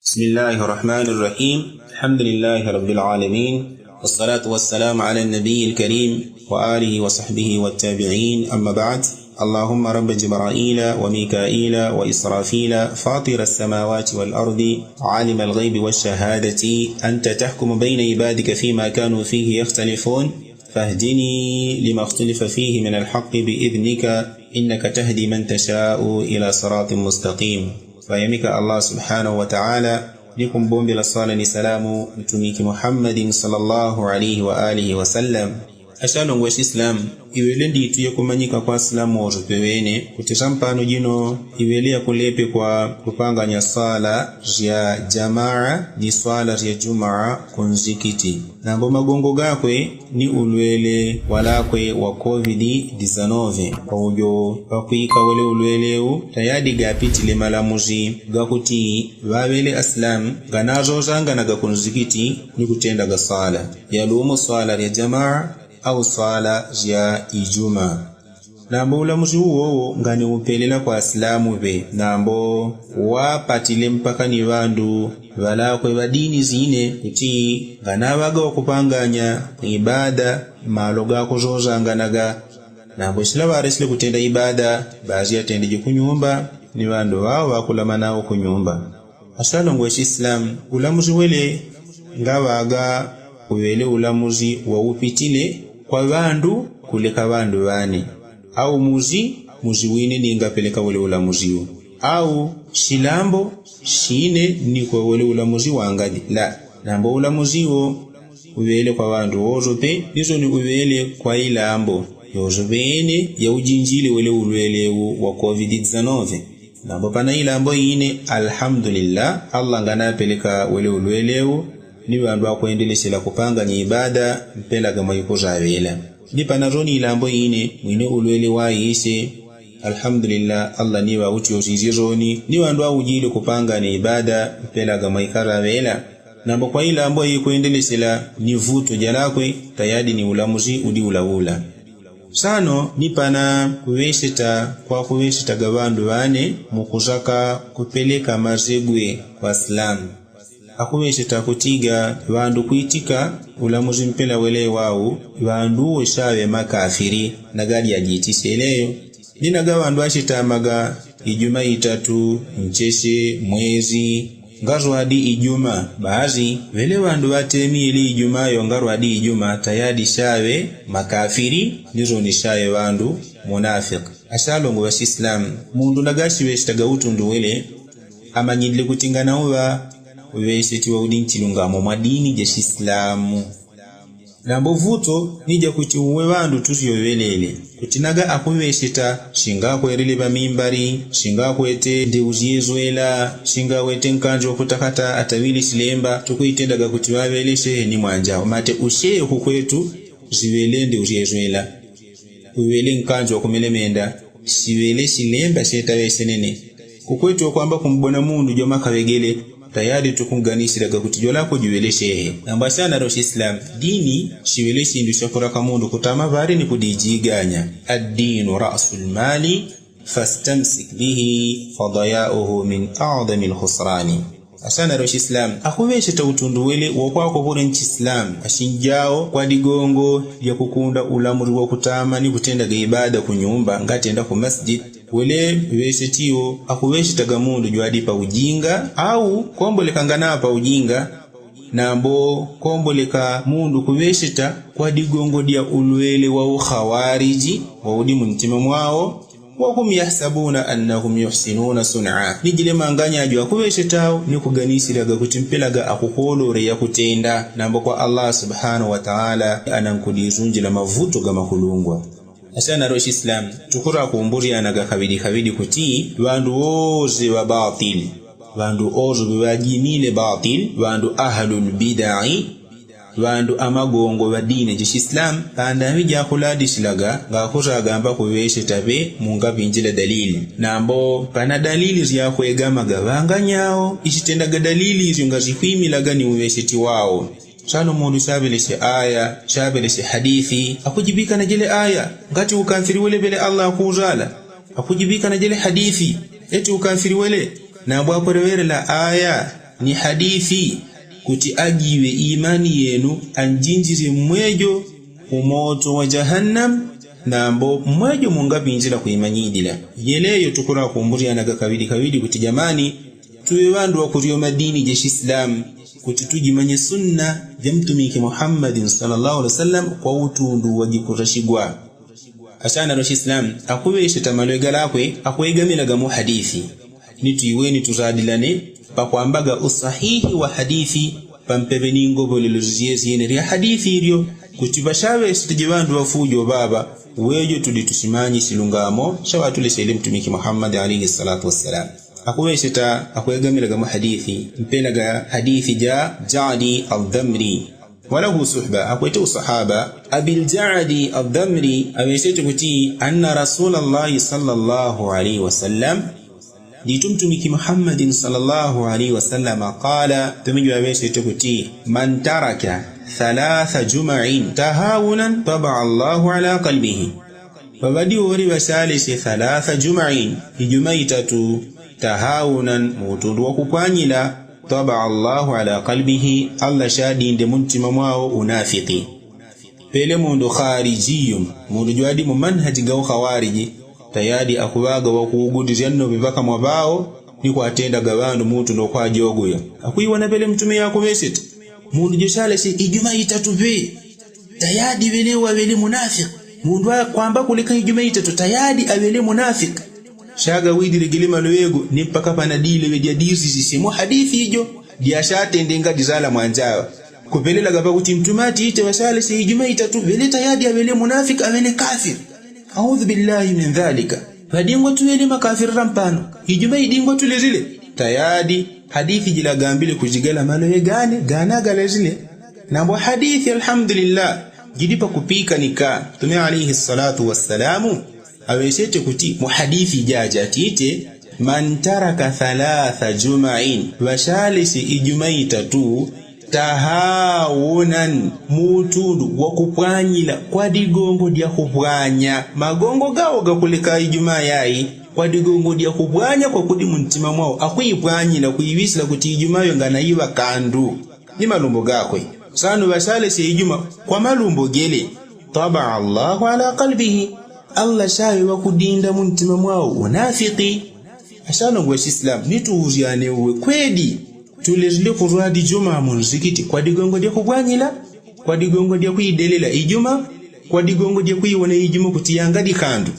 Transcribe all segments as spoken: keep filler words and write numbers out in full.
بسم الله الرحمن الرحيم. الحمد لله رب العالمين، والصلاة والسلام على النبي الكريم وآله وصحبه والتابعين. أما بعد، اللهم رب جبرائيل وميكائيل وإسرافيل، فاطر السماوات والأرض، عالم الغيب والشهادة، أنت تحكم بين عبادك فيما كانوا فيه يختلفون، فاهدني لما اختلف فيه من الحق بإذنك، إنك تهدي من تشاء إلى صراط مستقيم. Ŵayamika Allah subhanahu wa taala, ni kumbombela swala ni salamu ntumiki Muhammadin swallallahu alaihi wa alihi wa sallam. Ashalongo ya shislamu, iŵele nditu yakumanyika kwa silamu wosope ŵene kuti sampano jino iŵele yakulepekwa kupanganya swala zya jamaa ni swala zya jumaa kunzikiti. Nambo magongo gakwe ni ulwele walakwe wa covid disanove. Paujo pakwika wele ulwele u tayadi gapitile malamuzi gakuti ŵaŵele asilamu nganazozanganaga kunzikiti ni kutendaga swala yalumo swala lya jamaa au swala lya ijuma. Nambo ulamuzi uwowo nganiupelela kwa asilamu ŵe nambo wapatile mpaka ni ŵandu ŵalakwe ŵa dini zine kuti nganaŵaga wakupanganya ibada malo gakuzozanganaga. Nambo shila ŵalesile kutenda ibada ŵazi yatendeje kunyumba ni ŵandu ŵao ŵakulama nao kunyumba. Ashalongo ya shislamu, ulamuzi wele ngaŵaga uŵele ulamuzi waupitile kwa ŵandu kuleka ŵandu ŵane au muzi muzi wine ningapeleka wele ulamuzi u au shilambo shine ni kwa wele ulamuzi wangadi la. Nambo ulamuzi wo uŵele kwa ŵandu wosope ni zoni uŵele kwa ilambo yosope yene yaujinjile wele ulwele u wa covid disanove. Nambo pana ilambo ine alhamdulillah allah nganapeleka wele ulwele u ni ŵandu akwendelesela kupanganya ibada mpelaga mwaikuzaŵela. Ni pana zoni ilambo ine mwine ulwele waishe alhamdulillah allah ni ŵauti yosisye zoni ni ŵandu aujile kupanganya ibada mpelaga mwaikaraŵela. Nambo kwa ilambo aikwendelesela ni vuto jalakwe tayadi ni ulamuzi udi ulaula. Sano ni pana kuŵesheta kwa kuŵeshetaga ŵandu ŵane mukuzaka kupeleka mazegwe kwa silamu. Akuŵesheta kutiga ŵandu kwitika ulamuzi mpela wele wau ŵandu uwo shaŵe makafiri. Nagadyajitishe leyo ninaga ŵandu ashitamaga ijuma itatu ncheshe mwezi ngarwadi ijuma. Ŵazi ŵele ŵandu ŵatemi yele ijuma yo ngarwadi ijuma tayadi shaŵe makafiri ni zoni shaŵe ŵandu munafiki. Ashalongo ŵa shislamu, mundu nagashiŵeshetaga utundu wele amanyilile kuti nganauŵa uŵesheti waudi nchilungamo mwa dini ja shislamu. Nambo vuto ni jakuti uwe ŵandu tusyoŵelele kuti naga akuŵesheta shinga akwelele ŵamimbali shinga akwete ndeu zyezwela shinga awete nkanji wakutakata ataŵile shilemba tukuitendaga kuti ŵaŵele shehe ni mwanja mate ushehe kukwetu ziŵele ndeu zyezwela. Uŵele nkanji wakumelemenda shiŵele shilemba shetaŵe shenene. Kukwete wakwamba kumbona mundu jwamakaŵegele tayadi tukunganishilaga kuti jwalako juŵele shehe. Nambo ashana lyo shislamu dini shiŵele shindu shakulaka mundu kutama ŵali ni kudijiganya. Addinu rasu lmali fastamsik bihi fadayauhu min adami lkhusrani. Ashana lyo shislamu akuŵesheta utundu wele wokwako kule nchislamu ashinjao kwa digongo lyakukunda ulamuli wakutama ni kutendaga ibada kunyumba ngatenda kumasjid. Wele ŵeshetiwo akuŵeshetaga mundu jwadipa ujinga au komboleka nganapa ujinga. Nambo komboleka mundu kuŵesheta kwa digongo dya ulwele wa ukhawariji waudi muntima mwao. Wakum yahsabuna annahum yuhsinuna suna ni jile manganya jwakuŵeshetawo ni kuganishilaga kuti mpelaga akukolole yakutenda nambo kwa allah subhanahu wataala anankudizunjila mavuto gamakulungwa. Asana lyo shislamu tukurakumbulyanaga kaŵidikaŵidi kuti ŵandu woze ŵabatili ŵandu woze ŵajinile batili ŵandu ahalulbidai ŵandu amagongo ŵadine jishislamu pandaŵi jakuladishilaga ngakusagamba kuŵesheta ŵe mungaŵinjila dalili. Nambo pana dalili zyakwegamaga ŵanganyao ishitendaga dalili isyo ngazikwimilaga ni uŵesheti wao. Sano mundu shaŵeleshe aya shaŵeleshe hadithi akujiŵika na jele aya ngati ukamfiliwele ŵele allah akuuzala. Akujiŵika na jele hadithi eti ukamfiliwele. Nambo akweleŵelela aya ni hadithi kuti ajiwe imani yenu anjinjile mmwejo umoto wa jahannam. Nambo mmwejo mungaŵinjila kuimanyidila yeleyo tukulakumbulyanaga kaŵili kaŵili kuti jamani, tuŵe ŵandu ŵakuryoma dini ja shislamu kuti tujimanye sunna ja mtumiki muhammadin sallallahu alaihi wasallam kwa utundu wa jikurashigwa. Asana lwa shislamu akuŵesheta malwe galakwe akwegamilaga mu hadithi. Ni tuiweni tusadilane pakwambaga usahihi wa hadithi pampeŵe ni ngovolelo zijeziene lya hadithi ilyo kuti ŵashaŵeshete jiŵandu ŵafujo ŵaŵa. Wejo tudi tusimanyi silungamo shaŵatuleshele mtumiki muhammadi alaihi salatu wassalam. Akuŵesheta akwegamilaga mu hadithi mpelaga hadithi ja jadi aldamri. Wala husuhba akwete usahaba abiljadi aldamri aŵeshete kuti anna rasula allahi sallallahu alaihi wasallam. Nditu mtumiki muhammadin sallallahu alaihi wasallam qala mtumiji waŵeshete kuti man taraka thalatha jumain tahawunan tabaa allahu ala kalbihi. Ŵaŵadi ŵoli ŵashaleshe thalatha jumain ijuma itatu tahawunan mutundu wakupwanyila tabaa allahu ala kalbihi allah shadinde muntima mwao unafiki. Pele mundu kharijiyun mundu jwadi mu manhaji ga ukhawariji tayadi akuŵaga wakuugudilya nnoŵe ŵakamwa ŵao ni kwatendaga ŵandu mutu nokwajogoya. Akuiwona pele mtume yakuŵeseta mundu joshaleshe ijuma itatu ŵe tayadi ŵele waŵele munafiki. Mundu akwamba kuleka ijuma itatu tayadi aŵele munafiki. Shagawidile gile maloŵego ni mpaka panadile ŵejadirisisyemo hadithi ijo. Dyashatende ngadizala mwanjaŵa kupelelaga pakuti mtume atite ŵashaleshe ijuma itatu ŵele tayadi aŵele munafiki aŵele kafiri. Audhu billahi min dhalika. Ŵadingwa tuŵele makafiri rampano ijuma idingwa tulilile. Tayadi hadithi jilagambile kujigala maloŵe gane ganagalelile. Nambo hadithi alhamdulillah jidi pakupikanika. Mtume alaihi salatu wassalamu aŵeshete kuti mu hadithi jaja atite man taraka thalatha jumain ŵashaleshe ijuma itatu tahawunan mutundu wakupwanyila kwa digongo dyakupwanya magongo gawo gakuleka ijuma yai kwa digongo dyakupwanya kwakudi muntima mwao akuipwanyila kuiŵisila kuti ijuma yo nganaiŵa kandu. Ni malumbo gakwe sanu ŵashaleshe ijuma kwa malumbo gele. Tabaa allahu ala kalbihi allah shaŵe ŵakudinda muntima mwao unafiki. Ashalongwa shislamu ni tuuzyane uwe kwedi tulezile kurwadi juma munzikiti kwa digongo dyakupwanyila kwa digongo dyakuidelela ijuma kwa digongo dyakuiwona ijuma kuti yangadi kandu.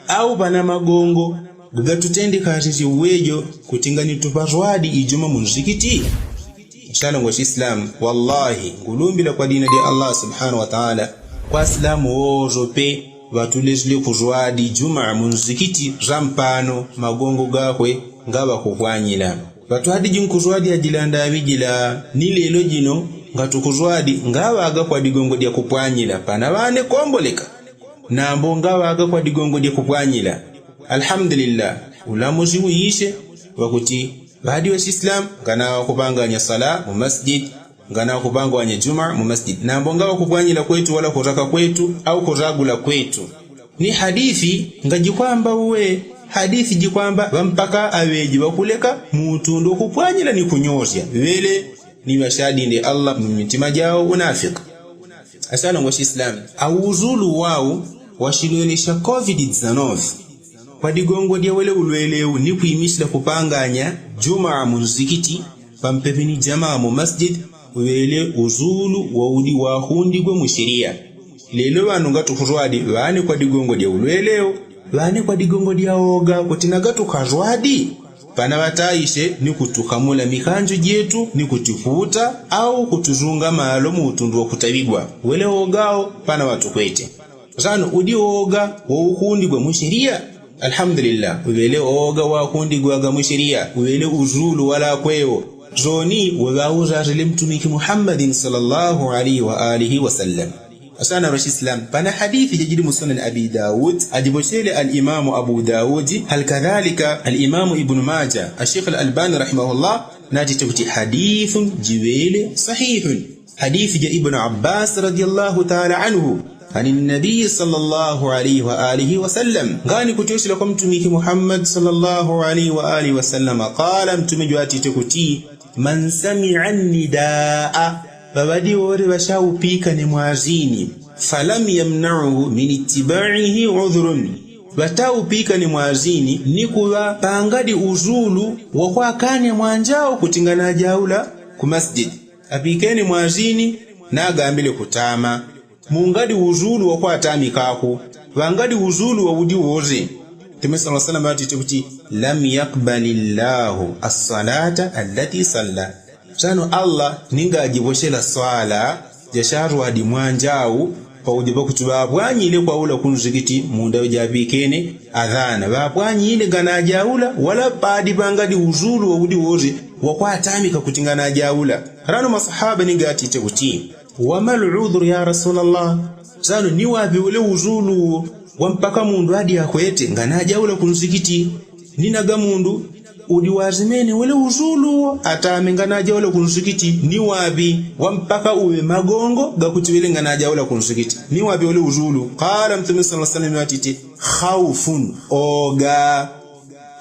Au pana magongo gagatutendekasisye uwejo kuti nganituparwadi ijuma munzikiti. Shalongwa shislamu wallahi ngulumbila kwa dina dya allah subhanahu wataala kwa silamu wozo pe ŵatulezile kurwadi juma munzikiti rampano magongo gakwe ngaŵa kupwanyila. Ŵatwadiji nkurwadi ajila ndaŵi jila ni lelo jino ngatukurwadi ngaŵaga kwa digongo dyakupwanyila pana ŵane komboleka. Nambo ngaŵaga kwa digongo dyakupwanyila. Alhamdulillah. Ulamusi uishe ŵakuti ŵadi ŵasislamu nganaŵa kupanganya sala mu masjidi nganaŵa kupanganya juma mu masjidi nambo ngaŵa kupwanyila kwetu wala kuraka kwetu au kuragula kwetu. Ni hadithi ngajikwamba uwe hadithi jikwamba ŵampaka aŵeji ŵakuleka mutundu wakupwanyila ni kunyosya ŵele ni ŵashadinde allah mu mitima jawo unafiki. Asalongwa shislamu auzulu wau washilwele sha covid dixanovi kwa digongo dya wele ulwele u ni kwimisila kupanganya jumaa mu nzikiti pampepe ni jamaa mu masjidi. Uŵele uzulu waudi wahundigwa mu sheliya. Lelo ŵanu ngatukurwadi ŵane kwa digongo dya ulwele u ŵane kwa digongo dya oga kuti nagatukarwadi. Pana ŵataishe ni kutukamula mikanjo jetu ni kutikuta au kutuzunga malo mu utundu wakutaŵigwa wele oga wo pana ŵatukwete. Sano udi oga waukundigwa mu sheliya? Alhamdulillah uŵele oga wakundigwaga mu sheliya uŵele uzulu wala akwewo. Zoni weŵauzazile mtumiki muhammadin sala llahu alaihi waalihi wasallam. Asana ŵashislamu pana hadithi jajili mu sunani abi daudi ajipochele alimamu abu daudi halikadhalika alimamu ibunu maja ashekhu alalbani rahimahullah natite kuti hadithun jiŵele sahihun. Hadithi ja ibunu abbasi radiyallahu taala anhu ani nabiyi sala llahu alaihi waalihi wasallam ngani kutyoshela kwa mtumiki muhammadi sala llahu alaihi waalihi wasallam kala mtume jwatite kuti Man samia nidaa, ŵaŵadi wore ŵashaupikane mwazini, falam yamnauhu min itibaihi udhurun, ŵataupikane mwazini ni kuŵa pangadi uzulu wa kwakane mwanjao kuti nganajaula ku masjidi. Apikene mwazini nagambile kutama, mungadi uzulu wa kwatamikaku, ŵangadi uzulu wa udi woze. Mtume sala salama ŵatite kuti, lam yakbali llahu assalata allati salla. Sano allah ningajivoshela swala jasharwadi mwanjau, pakujopa kuti ŵapwanyile kwaula kunzikiti munda ujapikene adhana ŵapwanyile nganajaula wala padi pangadi uzulu wa udi woze wa kwatamika kuti nganajaula. Rano masahaba ningatite kuti, wama ludhuru ya rasulallah? Sano ni wapi wele uzulu uwo wa mpaka mundu adi akwete nganajaula kunzikiti? Ni naga mundu udi wazimene wele uzulu uwo atame nganajaula kunzikiti ni wapi wa mpaka uwe magongo gakuti wele nganajaula kunzikiti? Ni wapi wele uzulu? Kala mtume sala salama ŵatite, khaufun, oga,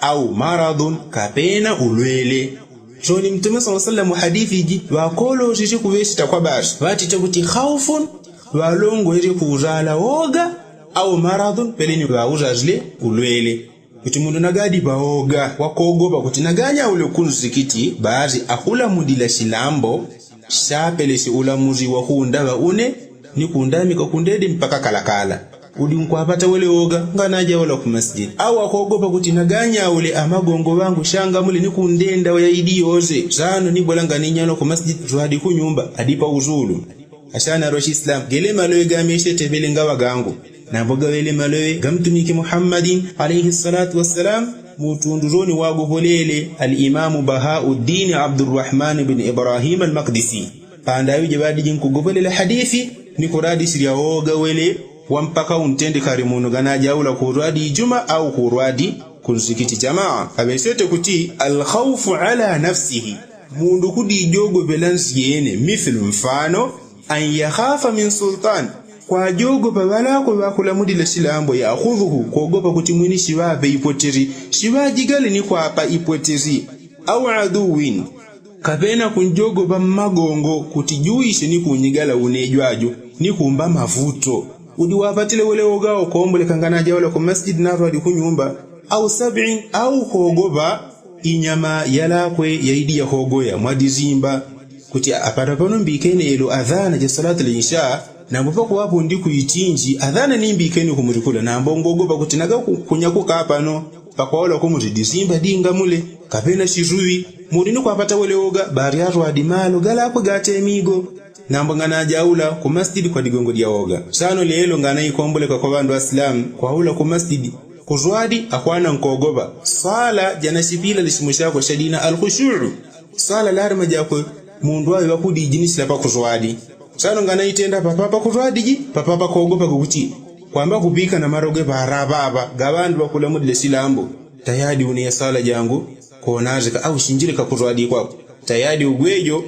au maradhun, kapena ulwele. Soni mtume sala salama hadithi ji ŵakolosesye kuŵesita kwa basi ŵatite kuti khaufun, ŵalongwesye kuuzala oga, au maradhun, pele ni ŵauzazile ulwele. Kuti mundu nagadi ŵaoga wakogopa kuti naganyaule kunzikiti basi akulamudila silambo, shapelesye ulamuzi wa kundaŵa une ni kundamika kundede mpaka kalakala. Udi nkwapata wele oga nganajaula kumasjidi au akogopa kuti naganyaule amagongo ŵangu shangamule ni kundenda oya idi yoze sano ni bola nganinyalo kumasjidi zwadi kunyumba adi pauzulu. Ashanaro shislamu gele maloŵe gameshe tepele ngaŵa gangu, nambo gaŵele maloŵe gamtumiki muhammadin alaihi salatu wassalam. Mutundu zoni wagopolele alimamu bahauddini abdurrahmani bini ibrahima almakdisi pandaŵi jaŵadiji nkugopolela hadithi ni kuradisirya oga wele wa mpaka untende kari munu nganajaula kurwadi ijuma au kurwadi kunzikiti jamaa. Aŵesete kuti alkhaufu ala nafsihi, mundu kudijogopela nsi yene mithulu mfano an yakhafa min sultani, kwajogopa ŵalakwe ŵakulamudila silambo yakhudhuhu kogopa kuti mwini siŵaŵe ipweteri siŵajigale ni kwapa ipweteri, au aduwin, kapena kunjogopa mmagongo kuti juwisye ni kunyigala une jwaju ni kumba mavuto. Udi wapatile wele oga okomboleka nganajaula kumasjidi narwadi kunyumba, au sabin, au kogopa inyama yalakwe yaidi yakogoya mwadizimba. Kuti apata pano mbikene elo adhana ja salatu linsha nambo pakuŵapo ndi kuitinji adhana nimbikene kumulikula nambo ngogopa kuti naga kunya kuka pano pakwaula kumuti disimba dinga mule kapena sizuŵi. Muli ni kwapata wele oga bari arwadi malo galakwe gatemigo. Nambo nganajaula kumasjidi kwa digongo dya oga sano lelo nganaikomboleka kwa ŵandu asilamu kwaula kumasjidi kuzwadi akwana nkogopa. Swala jana sipila lisimo shakwe shadina alkushuu. Swala larima jakwe mundu aŵe ŵakudijinisila pakuswadi. Sano nganaitenda papapa kuswadiji papapa kogopa kukuti kwamba kupika na maroge parapapa gaŵandu ŵakulamudile silambo tayadi une ya swala jangu konazika au shinjilika kuswadi kwako. Tayadi ugwejo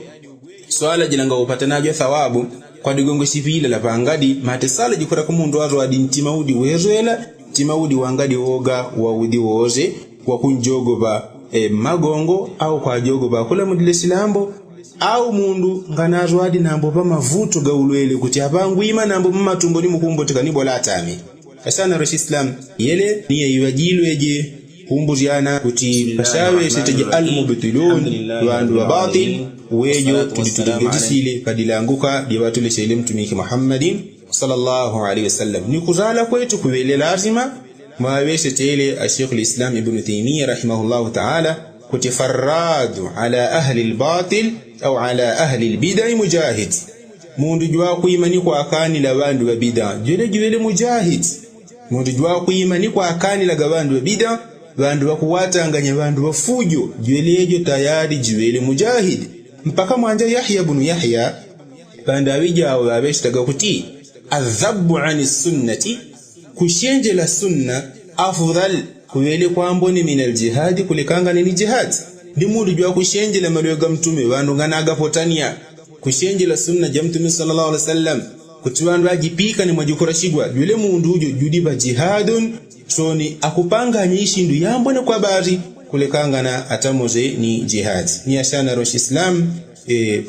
swala jila ngaupata najo thawabu kwa digongo sipila lapangadi mate swala jikuraka mundu aswadi ntima udi weswela ntima udi wangadi woga wa udi wose wakunjogopa mmagongo au kwajogopa akulamudile silambo. Au mundu nganaswadi nambo pamavuto gaulwele kuti apangwima nambo mmatumbo ni mukumboteka ni bola atame. Asana rweshislamu yele ni yaiŵajilweje kumbusyana kuti pashaŵesheteje almubtilun ŵandu ŵabatili. Wejo tudi tudegetisile padilanguka dyeŵatuleshele mtumiki muhammadin sala llahu alaihi wasallam ni kusala kwetu kuŵele lazima. Mwaŵeshetele ashekhu lislam ibnu teimiya rahimahu llahu taala kuti farradu ala ahli lbatil au ala ahli lbidai mujahid. Mundu jwakwima ni kwakanila ŵandu ŵa bida jwele juŵele mujahid. Mundu jwakwima ni kwakanilaga ŵandu ŵa bida ŵandu ŵakuwatanganya ŵandu ŵa fujo jwelejo tayari juŵele mujahid. Mpaka mwanja yahya bunu yahya ŵandu aŵi jawo ŵaŵeshitaga kuti adhabu ani sunnati kushenjela sunna afudhal kuŵele kwambone mina aljihadi kulekangane ni jihadi. Ndi mundu jwakushenjela maloŵe ga mtume ŵandu nganagapotania kushenjela sunna ja mtume sala llahu alihi wasallam kuti ŵandu ajipikane mwajikurashigwa jwele mundu ujo judi ŵa jihadun. Soni akupanganya ishindu yambone kwa ŵari kulekangana atamoze ni jihadi ni ashanaro shislamu.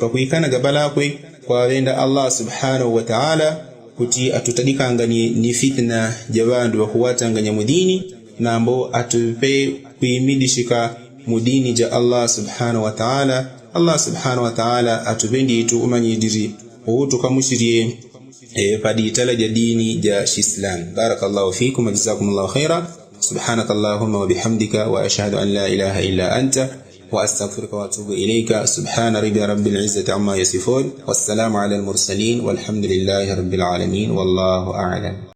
Pakwikana gabalakwe kwaŵenda allah subhanahu wataala kuti atutadikanganie ni fitina ja ŵandu ŵakuwatanganya mudini, nambo atuŵe kwimidishika mudini ja allah subhanahu wataala. Allah subhanahu wataala atuŵe nditu umanyidiri utukamushirye paditala ja dini ja shislamu. Barakallahu fikum wajazakumullahu khaira. Subhanaka allahumma wabihamdika waashhadu an la ilaha illa anta waastagfiruka waatubu ilaika. Subhana rabia rabbil izzati amma yasifun. Wassalamu ala almursalin walhamdulillahi rabbil alamin wallahu alam.